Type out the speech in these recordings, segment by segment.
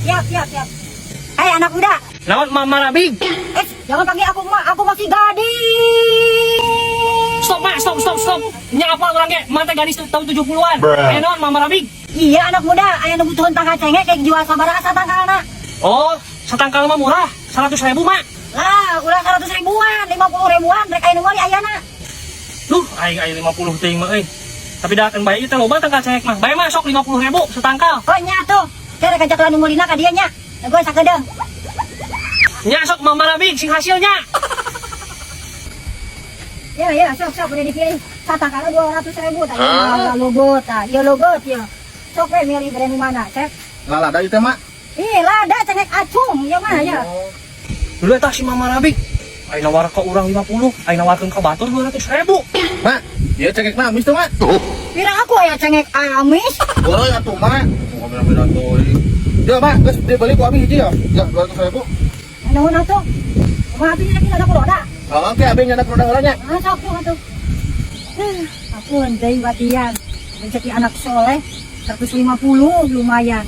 Siap, siap, siap. Hei anak muda. Naon Mama Rabig? Eh, jangan panggil aku emak, aku masih gadis. Stop, Mak, stop, stop, stop. Nya apa urang ge? Mak teh gadis tahun 70-an. Aya naon Mama Rabig? Iya anak muda, aya nu butuhan tangkal cengek kayak jual sabaraha satangkalna. Oh, satangkal mah murah, 100.000, Mak. Lah, ulah 100 ribuan, 50 ribuan, rek aya nu meuli ayana. Duh, aing aya 50 teuing mah euy. Tapi dah akan bae teh loba tangkal cengek mah. Bae mah sok 50.000 satangkal. Oh nya tuh, teh rek ajak nu meulina ka dieu nya. Gue sakedeung. Nya sok Mama Rabig sing hasilnya. Ya, ya, sok, sok, udah dipilih. Satangkalna 200 ribu, tah. Ya, logo, tah. Ya, logo, ya. Sok we milih brand mana, Cek. Lah lada itu mak. Ih, lada cengek acung, ya mah ya. Dulu eta si Mama Rabig. Aing nawar ka urang 50, aing nawarkeun ka batur 200.000. Mak, dia cengek na amis tuh mak. Pira aku aya cengek amis. Boleh atuh mak. Mau beda-beda tuh. Ya mak, geus dibeli ku abi hiji ya. Ya 200.000. Nuhun atuh. Kumaha atuh nya kita ada roda. Oh, oke abi nyandak roda heula nya. Ah, sok tuh atuh. Ampun, deui batian. Rezeki anak soleh 150 lumayan.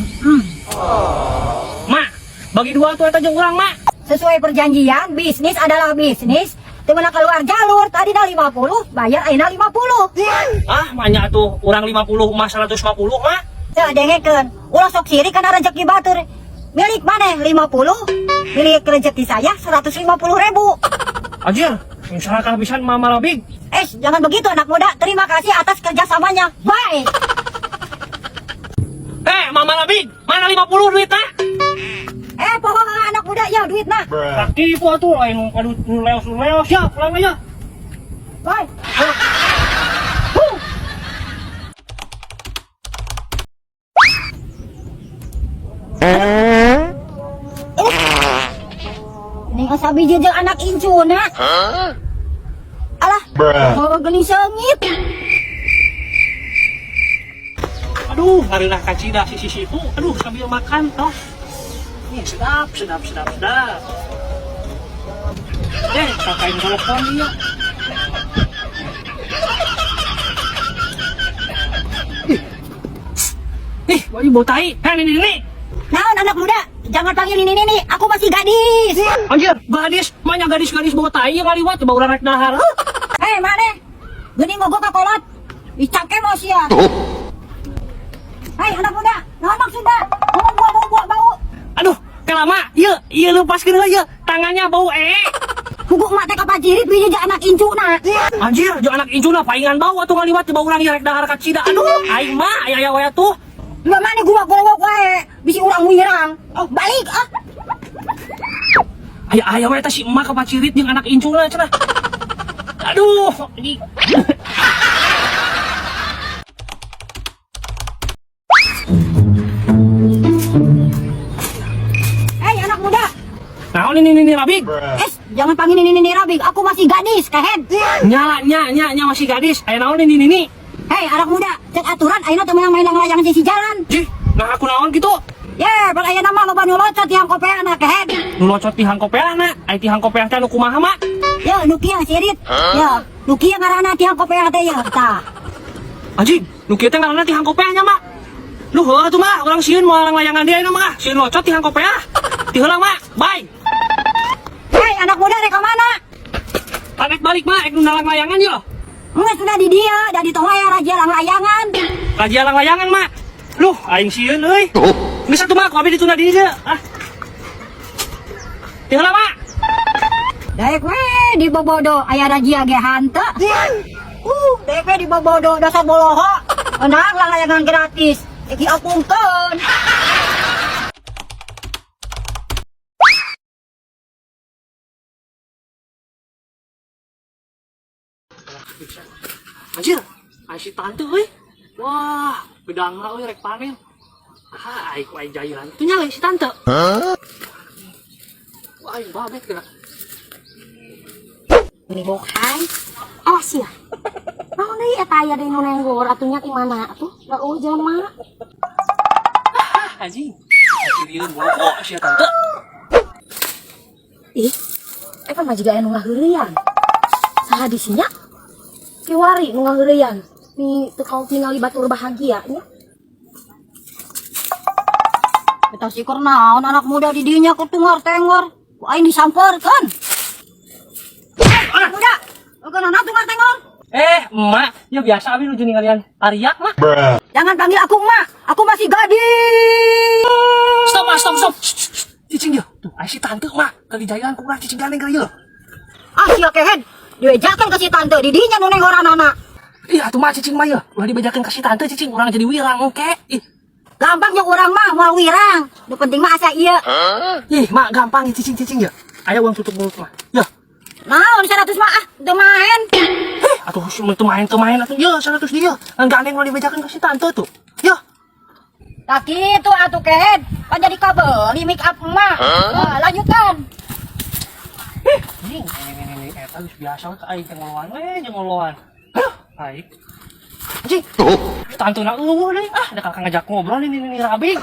Mak, bagi dua tuh eta jeung urang, Mak. Sesuai perjanjian, bisnis adalah bisnis. Teu meunang keluar jalur, tadi dah 50, bayar ayeuna 50. Ah, manya tuh urang 50 mah 150, Mak. Teu dengekeun, ulah sok sirik kana rezeki batur. Milik maneh 50, milik rezeki saya 150 ribu. Anjir, yang salah pisan Mama Rabig. Eh, jangan begitu anak muda. Terima kasih atas kerjasamanya. Bye. Eh, Mama Rabig, mana 50 duitna? Eh, pokoknya anak muda ya duit nah. Kaki atuh aing aduh nu leos nu leos ya, pulang aja. Bye. Ini asa biji jeung anak incuna. Alah, oh, geuning seungit. Aduh, ngareunah kacida si Sifu. Aduh, sambil makan toh. Nih, sedap, sedap, sedap, sedap. Eh, kakain telepon dia. Ih, baju bau tai. Eh, ini, ini. Naon anak muda? Jangan panggil ini ini, aku masih gadis. Anjir, gadis, mana gadis-gadis bau tai yang ngaliwat coba urang rek dahar. Hei, maneh? Geuning mogok ka kolot. Dicake mau sia. Hei, anak muda, naon maksudna? Ngomong buah bau buah bau. Aduh, kelama, ieu, ieu lepaskeun heula ieu. Tangannya bau ee. Kuku emak teh kapaciri biji jeung anak incuna. Anjir, jeung anak incuna paingan bau atuh ngaliwat coba urang ieu rek dahar kacida. Aduh, aing mah aya aya wae atuh. Lu mana gua gorowok wae, bisi urang wirang. Oh, balik ah. Aya aya wae teh si emak kapacirit jeung anak incuna cenah. Aduh, ini Hei, anak muda. Naon ini ini Rabig? Eh, jangan panggil ini ini Rabig, aku masih gadis, kehed. Nyala nya nya nya masih gadis. Aya naon ini ini? Hei, anak muda, cek aturan ayeuna teu meunang main layangan sisi jalan. Jih, nah aku naon gitu? Ye, bal ayeuna mah loba nu locot tihang kopeana kehed. Nu locot tihang kopeahna, ai tihang kopeah teh nu kumaha mak? Ye, nu kieu sirit. Ye, nu kieu ngaranna tihang kopeah teh ye, tah. Anjing, nu kieu teh ngaranna tihang kopeahnya mak. Lu heuh atuh mah, urang sieun moal layangan dia mah, sieun locot tihang kopeah. Ti heula mak, bye. Hei, anak muda rek ka mana? Tarik balik mak, ek nu nalang layangan yo. Enggak sudah di dia, da di tong aya raja lang layangan. Raja lang layangan mak. Luh, aing sieun euy. Geus atuh mak, ku abi ditunda di dieu. Ah. Ti heula mak. Daek we di bobodo aya razia ge hanteu. Daek we di bobodo dasar boloho. Menang lang layangan gratis. Iki apungkeun. Anjir, ai si tante euy. Wah, gedangna euy rek panen. Ah, ai ku aing jahilan. Tuh nyala si tante. Wah, aing babet geura. Ini bokai. Awas ya. Naon deui eta aya deui nu nenggor atuh nya ti mana atuh? Da eueuh jelema. Ah, anjing. Sirieun boko si tante. Ih, eta mah jiga aya nu ngaheureuyan. Saha di sinya? Kiwari nu ngaheureuyan. Ni teu kaop ningali batur bahagia nya. Eta sikur naon anak muda di dinya ku tungor tengor. Ku aing disamperkeun. Anak muda, kunaon tungor tengor? Eh, emak, ya biasa abi nuju ningalian karya mah. Jangan panggil aku emak, aku masih gadis. Stop, mak, stop, stop. Shh, shh, shh. Cicing ya. Tuh, ai si tante mah keur dijalan ku urang cicing gandeng kali ya. Ah, sia kehed. Dibejakeun ka si tante di dinya nu nengoranana. Ih, atuh mah cicing mah ya. Ulah dibejakeun ka si tante cicing urang jadi wirang engke. Ih, Gampang jeung urang mah moal wirang. Nu penting mah asa ieu. Ih, mak gampang ya cicing-cicing ya. Aya uang tutup mulut mah. Ya. Naon 100 mah ah, teu main. Eh, atuh teu main teu main atuh ya 100 dia. Ngan gandeng ulah dibejakeun ka si tante tuh. Ya. Tah kitu atuh kehed. Pan jadi kabeli make up emak. Nah, lanjutkan. Ini ini eta geus biasa we ka aing teh ngoloan we jeung ngoloan. Aduh, aing. Anjing. Tante na eueuh deui ah, da kakak ngajak ngobrol ini ini rabing.